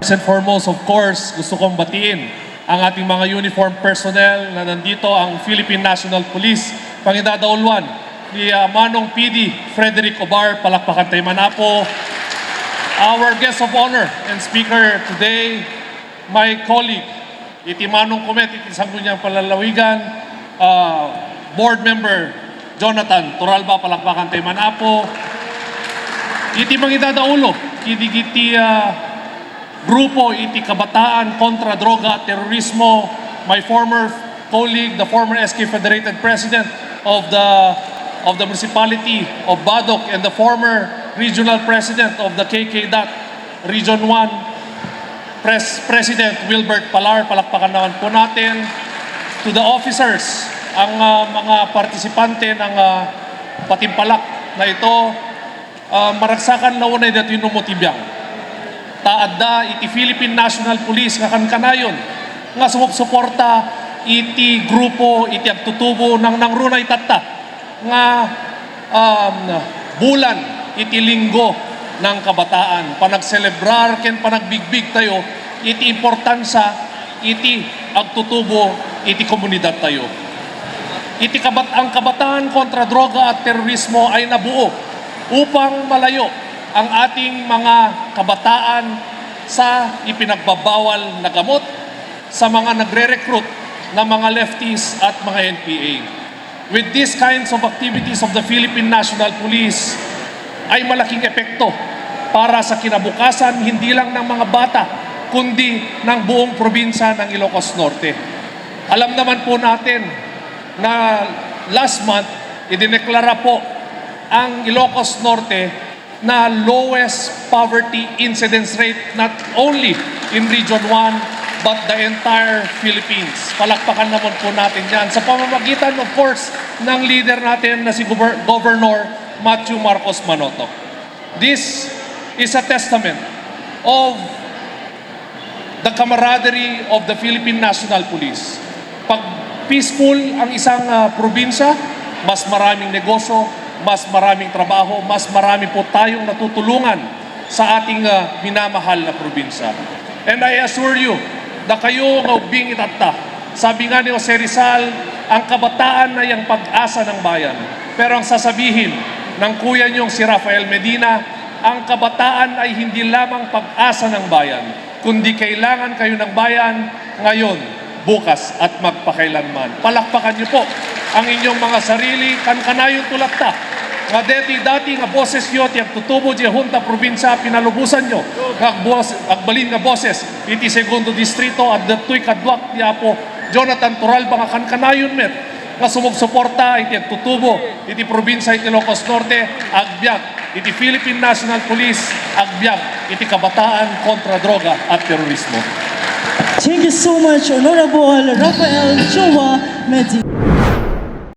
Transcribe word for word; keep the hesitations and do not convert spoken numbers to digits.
First and foremost, of course, gusto kong batiin ang ating mga uniform personnel na nandito, ang Philippine National Police, pangidadauluan ni, ah, Manong P D Frederick Obar, palakpakan tayo man, Apo. Our guest of honor and speaker today, my colleague, iti Manong Comet iti Sangguniang Panlalawigan, ah, Board Member Jonathan Toralba, palakpakan tayo man, Apo. Iti mangidadaulo, iti, iti, ah, grupo iti Kabataan kontra Droga at Terorismo, my former colleague, the former S K Federated President of the, of the Municipality of Badoc and the former Regional President of the K K DOT Region one, Pres-, President Wilbert Palar, palakpakan naman po natin. To the officers, ang, ah, mga partisipante ng, ah, patimpalak na ito, ah, maragsakan la unay daytoy no motibiang. Ta adda iti Philippine National Police nga kankanayon nga sumupsuporta iti grupo iti agtutubo nang nangruna itatta nga, um, bulan iti Linggo ng Kabataan. Panagselebrar ken panagbigbig tayo iti importansa iti agtutubo iti komunidad tayo. Iti kabat-, ang Kabataan kontra Droga at Terorismo ay nabuo upang malayo ang ating mga kabataan sa ipinagbabawal na gamot, sa mga nagre-recruit na mga lefties at mga N P A. With these kinds of activities of the Philippine National Police ay malaking epekto para sa kinabukasan hindi lang ng mga bata, kundi ng buong probinsya ng Ilocos Norte. Alam naman po natin na last month, idineklara po ang Ilocos Norte na lowest poverty incidence rate not only in Region one but the entire Philippines. Palakpakan naman po natin yan sa pamamagitan, of course, ng leader natin na si Gover-, Governor Matthew Marcos Manotoc. This is a testament of the camaraderie of the Philippine National Police. Pag peaceful ang isang, ah, probinsya, mas maraming negosyo, mas maraming trabaho, mas marami po tayong natutulungan sa ating, ah, minamahal na probinsya. And I assure you, dakayo nga ubbing itatta, sabi nga ni Jose Rizal, ang kabataan ay ang pag-asa ng bayan. Pero ang sasabihin ng kuya niyong si Rafael Medina, ang kabataan ay hindi lamang pag-asa ng bayan, kundi kailangan kayo ng bayan ngayon, bukas, at magpakailanman. Palakpakan niyo po ang inyong mga sarili, kankanayon to latta nga deti dati nga boses yo ti agtutubo diay Junta Provincia, pinalubosan yo nga agbos-, agbalin nga boses iti Segundo Distrito, at datoy kaduak ni Apo Jonathan Toralba nga kankanayon met nga sumugsuporta iti agtutubo iti probinsya iti Ilocos Norte, agbiag iti Philippine National Police, agbiag iti Kabataan kontra Droga at Terorismo. Thank you so much, Honorable Rafael Jowa Medina.